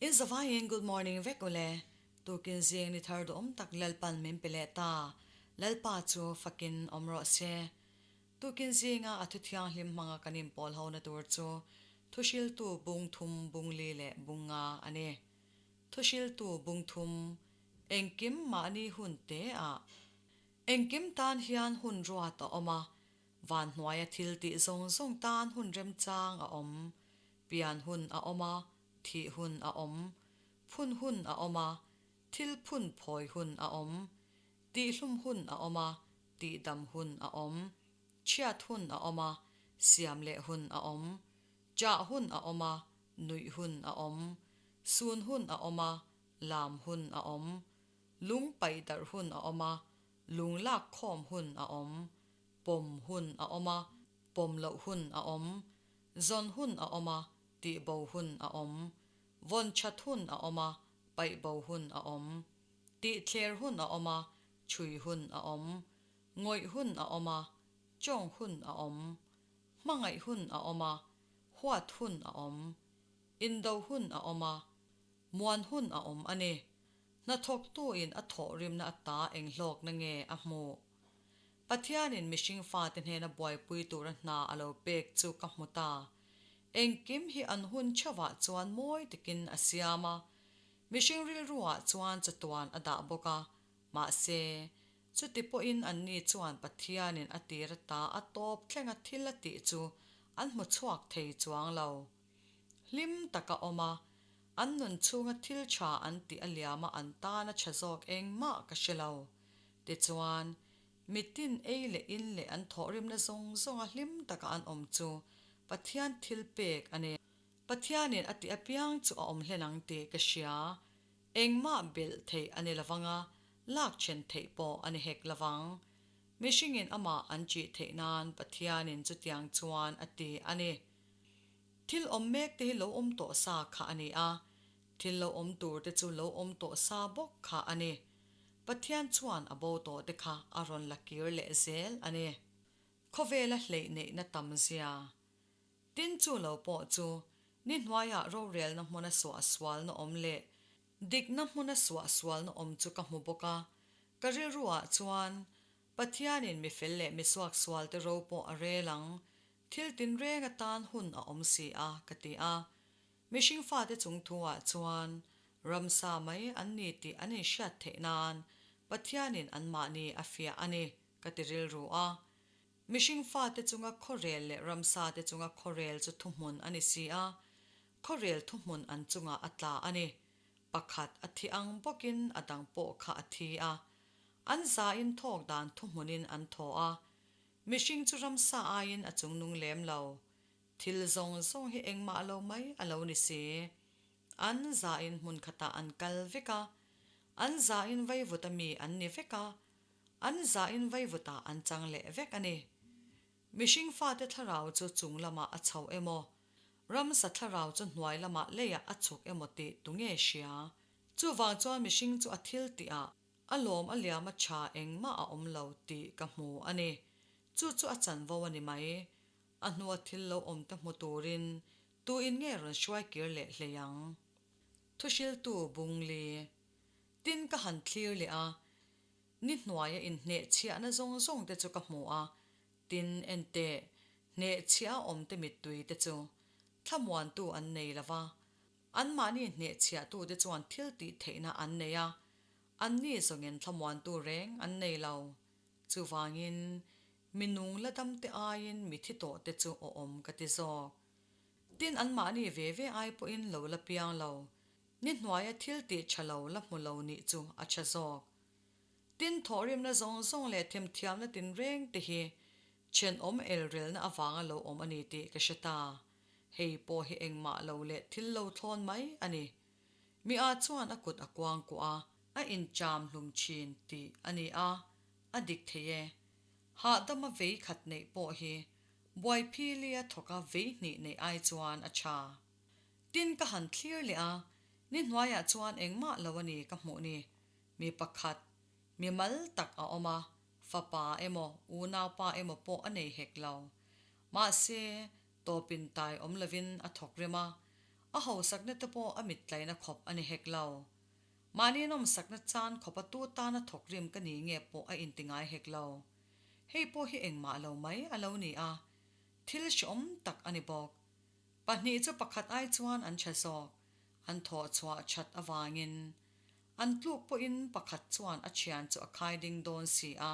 In zavaiin good morning vek ule. Tukin zing ni thar duhawm tak Lalpan min pe leh ta. Lalpa chu fakin awm rawh se. Tukin zinga a thu thianghlim hmanga kan inpawl ho na tur chu Thuhriltu bung thum bung li leh bung nga a ni. Thuhriltu bung thum engkim mahni hun te ah engkim tan hian hun ruat a awm a, van hnuaia thil tih zawng zawng tan hun remchang a awm. Pian hun a awm a, thih hun a awm. Phun hun a awm a, thil phun phawi hun a awm. Tihhlum hun a awm a, tihdam hun a awm. Chhiat hun a awm a, siam leh hun a awm. Chah hun a awm a, nuih hun a awm. Sun hun a awm a, lam hun a awm. Lung paih darh hun a awm a, lung lak khawm hun a awm. Pawm hun a awm a, pawm loh hun a awm. Zawn hun a awm a, tihbo hun a awm. Vawn that hun a awm a, paihbo hun a awm. Tihthler hun a awm a, chhui hun a awm. Ngawih hun a awm a, chawng hun a awm. Hmangaih hun a awm a, huat hun a awm. Indo hun a awm a, muan hun a awm a ni. Hnathawktuin a thawhrimna ata eng hlawkna nge a hmuh? Pathianin mihring fate hnena buaipui tura hna a lo pek chu ka hmu ta. Engkim hi an hun theuhah chuan mawi takin a siam a, mihring rilruah chuan chatuan a dah bawk a, mahse, chuti pawhin anni chuan Pathianin a tir ata a tawp thlenga thil a tih chu an hmu chhuak thei chuang lo. Hlim taka awm a, an nun chhunga thil tha an tih a liama an tana tha zawk engmah ka hre lo. Tichuan, mitin ei leh in leh an thawhrimna zawng zawnga hlim taka an awm chu Pathian thil pek a ni. Pathianin a tih apiang chu a awm hlen ang tih ka hria. Engmah belh theih a ni lovang a, lak then theih pawh a ni hek lovang. Mihringin amah an chih theih nan Pathianin chutiang chuan a ti a ni. Thil awm mek te hi lo awm tawh sa kha a ni a, thil lo awm tur te chu lo awm tawh sa bawk kha a ni. Pathian chuan a bo tawh te kha a rawn la kir leh zel a ni. Khawvela hleih neihna tam zia. Tin chu lo pawh chu ni hnuaiah rorelna hmuna suahsualna awm leh dikna hmuna suahsualna awm chu ka hmu bawk a. Ka rilruah chuan Pathianin mi fel leh mi suaksualte ro pawh a rel ang, thil tinreng atan hun a awm si a, ka ti a. Mihring fate chung thu-ah chuan ramsa mai an ni tih an inhriat theih nan Pathianin anmahni a fiah a ni, ka ti rilru a. Mihring fate chunga khawrel leh ramsate chunga khawrel chu thuhmun a ni si a, khawrel thuhmun an chungah a tla a ni. Pakhat a thi ang bawkin a dang pawh kha a thi a. An zain thawk dan thuhmunin an thaw a. Mihring chu ramsa aiin a chungnung lem lo. Thil zawng zawng hi engmah lo mai a lo ni si. An zain hmun khatah an kal vek a. An zain vaivut a mi an ni vek a. An zain vaivutah an chang leh vek a ni. Mihring fate thlarau chu chung lamah a chho emaw, ramsa thlarau chu hnuai lamah leiah a chhuk emaw tih tu nge hria? Chuvang chuan mihring chu a thil tihah a lawm a liam a tha engmah a awm lo tih ka hmu a ni. Chu chu a chanvo a ni mai. A hnua thil lo awm te hmu turin tu in nge rawn hruai kir leh hlei ang? Thuhriltu Bungli. Tin ka han thlir leh a, ni hnuaia inhnehchhiahna zawng zawng te chu ka hmu a, tin enteh, hnehchhiah a awm te mittui te chu thlamuantu an nei lo va, anmahni hnehchhiahtute chuan thil tih theihna an nei a, anni zawngin thlamuantu reng an nei lo. Chuvangin, mi nung la dam te aiin mi thi tawh te chu awm ka ti zawk. Tin anmahni ve ve ai pawhin lo la piang lo, Ni hnuaia thil tih tha lo la hmu lo nih chu a tha zawk. Tin, thawhrimna zawng zawng leh themthiamna tinreng te hi thenawm elrelna avanga lo awm a ni tih ka hre ta. Hei pawh hi engmah lo leh thil lo thlawn mai a ni. Mi a chuan a kut a kuang kuah a, a incham hlum thin tih a ni a, a dik thei e. Hahdama vei khat neih pawh hi buaiphilia thawka vei hnih neih ai chuan a tha. Tin ka han thlir leh a, ni hnuaiah chuan engmah lo a ni ka hmuh ni. Mi pakhat, mi mal tak a awm a, fapa emaw, unaupa emaw pawh a nei hek lo. Mahse, tawpin tai awm lovin a thawk rem a. A hausakna te pawh a mit tlaina khawp a ni hek lo. Mahni nawmsakna chan khawpa tu tana thawk rim ka ni nge pawh a inti ngai hek lo. Hei pawh hi engmah lo mai a lo ni a, thil hrehawm tak a ni bawk. Pahnih chu pakhat ai chuan an tha zawk, an thawh chhuah that avangin. An tluk pawhin pakhat chuan a thian chu a khai ding dawn si a.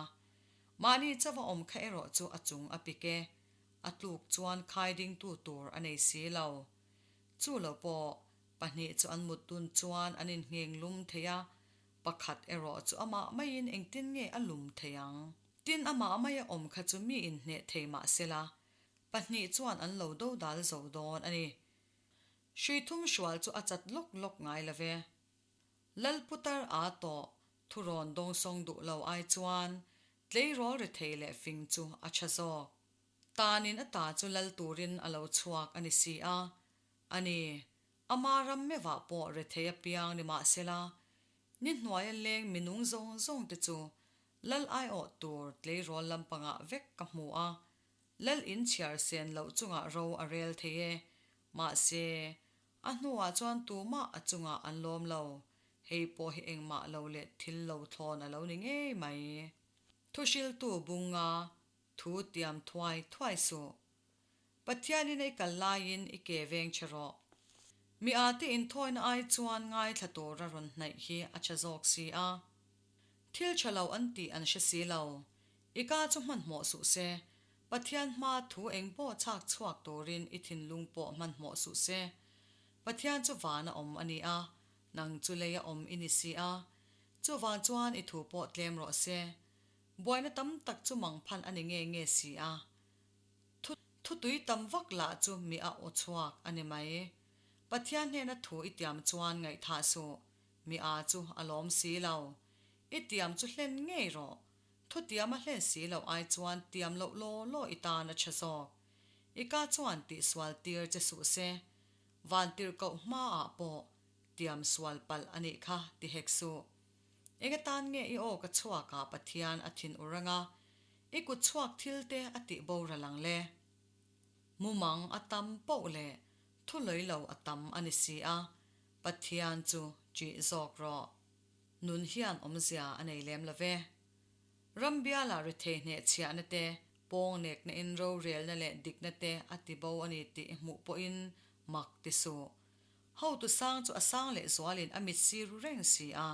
Mahni chauha awm kha erawh chu a chung a pik e. A tluk chuan khai dingtu tur a nei si lo. Chu lo pawh, pahnih chu an mut dun chuan an inngheng lum thei a, pakhat erawh chu amah maiin engtin nge a lum thei ang? Tin, amah maia awm kha chu mi inhneh thei mah sela, pahnih chuan an lo dodal zo dawn a ni. Hrui thum hrual chu a chat lawk lawk ngai lo ve. Lal putar a tawh thurawn dawngsawng duh lo ai chuan tleirawl rethei leh fing chu a tha zawk. Tanin a ta chu lal turin a lo chhuak a ni si a. A ni, ama ram mevah pawh rethei apiang ni mahsela, ni hnuaia leng minung zawng zawng te chu lal aiawh tur tleirawl lampangah vek ka hmu a, lal in chhiar sen loh chungah ro a rel thei e. Mahse, a hnuah chuan tumah a chungah an lawm lo. Hei pawh hi engmah lo leh thil lo thlawn a lo ni ngei mai. Thuhriltu bunga Thu tiam thuai thuai suh. Pathianin a i kal laiin i ke veng che rawh. Mi ate inthawina ai chuan ngaithla tura rawn hnaih hi a tha zawk si a. Thil tha lo an tih an hre si lo. I ka chu hmanhmawh suh se. Pathian hma thu eng pawh chhak chhuak turin i thinlung pawh hmanhmawh suh se. Pathian chu vana awm a ni a, nang chu leia awm i ni si a. Chuvang chuan i thu pawh tlem rawh se. Buaina tam tak chu mangphan a ni nge nge si a, thu thutui tam vak lah chu mi a aw chhuak a ni mai. Pathian hnena thu i tiam chuan ngaihthah suh, mi a chu a lawm si lo. I tiam chu hlen ngei rawh. Thu tiam a hlen si loh ai chuan tiam loh law law i tan a tha zawk. I ka chuan tihsual tir che suh se. Vantirhkoh hmaah pawh tiam sual palh a nih kha ti hek suh. Eng atan nge i aw ka chhuak ah Pathian a thin ur anga i kut chhuak thil te a tih boral ang le? Mumang a tam poh leh thu lawih lo a tam a ni si a, Pathian chu ṭih zawk rawh. Nun hian awmzia a nei lem lo ve. Ram bialah rethei hnehchhiahna te, pawng nekna in rorelna leh dikna te a ti bo a ni tih i hmuh pawhin mak ti suh. Hotu sang chu a sang lehzualin a mit sir reng si a,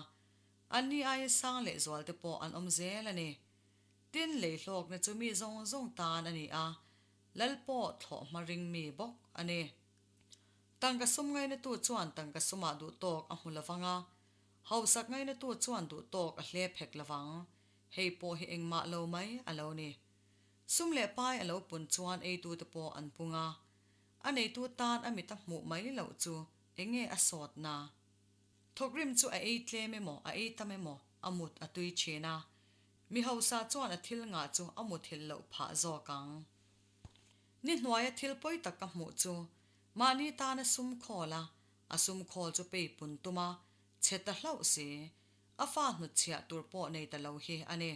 anni aia sang lehzualte pawh an awm zel a ni. Tin, lei hlawkna chu mi zawng zawng tan a ni a, lal pawh thlawh hma ring mi bawk a ni. Tangka sum ngainatu chuan tangka sumah duhtawk a hmu lovang a, hausak ngainatu chuan duhtawk a hlep hek lovang. Hei pawh hi engmah lo mai a lo ni. Sum leh pai a lo pun chuan eitute pawh an pung a, A neitu tan a mit a hmuh mai loh chu enge a sawtna? Thawkrim chu a ei tlem emaw a ei tam emaw a mut a tui thin a, mi hausa chuan a thil ngah chu a muthilh loh phah zawk ang. Ni hnuaia thil pawi tak ka hmuh chu mahni tana sum khawl a, a sum khawl chu pei pun tum a, chhe ta hlauh si, a fa hnutchhiah tur pawh nei ta lo hi a ni.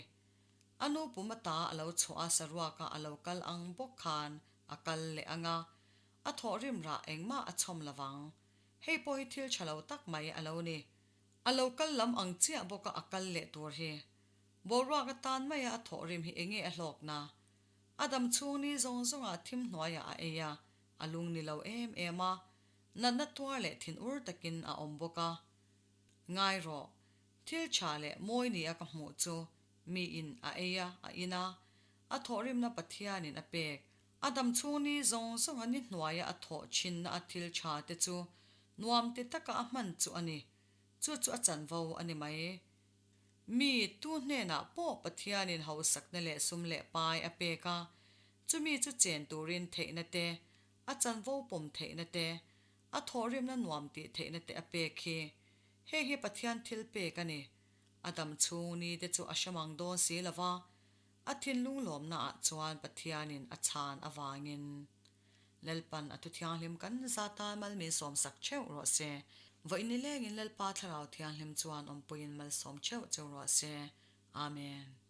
A nu pum ata a lo chhuah a saruaka a lo kal ang bawk khan a kal leh ang a, a thawhrim rah engmah a chhawm lo vang. Hei pawh hi thil tha lo tak mai a lo ni. A lo kal lam ang chiah bawka a kal leh tur hi. Boruak atan maia a thawhrim hi enge a hlawkna? A dam chhung ni zawng zawngah thim hnuaiah a ei a, a lung ni lo em em a, natna tuar leh thinur takin a awm bawk a. Ngai rawh, thil tha leh mawi nia ka hmuh chu miin a ei a, a in a, A thawhrimna Pathianin a pek. A dam chhung ni zawng zawnga ni hnuaia a thawh thinna a thil tha te chu nuam ti taka a hman chu a ni. Chu chu a chanvo a ni mai. Mi tu hnenah pawh Pathianin hausakna leh sum leh pai a pek a, chumi chu chen turin theihna te, a chanvo pawm theihna te, a thawhrimna nuam tih theihna te a pek hi. Heng hi Pathian thil pek a ni. A dam chhung ni te chu a hre mang dawn si lo va, A thinlung lawmnaah chuan Pathianin a chhan avangin Lalpan a thu thianghlim kan zata mal min sawmsak theuh rawh se. Vawiin nilengin Lalpa Thlarau Thianghlim chuan awmpuiin malsawm theuh cheu rawh se. Amen.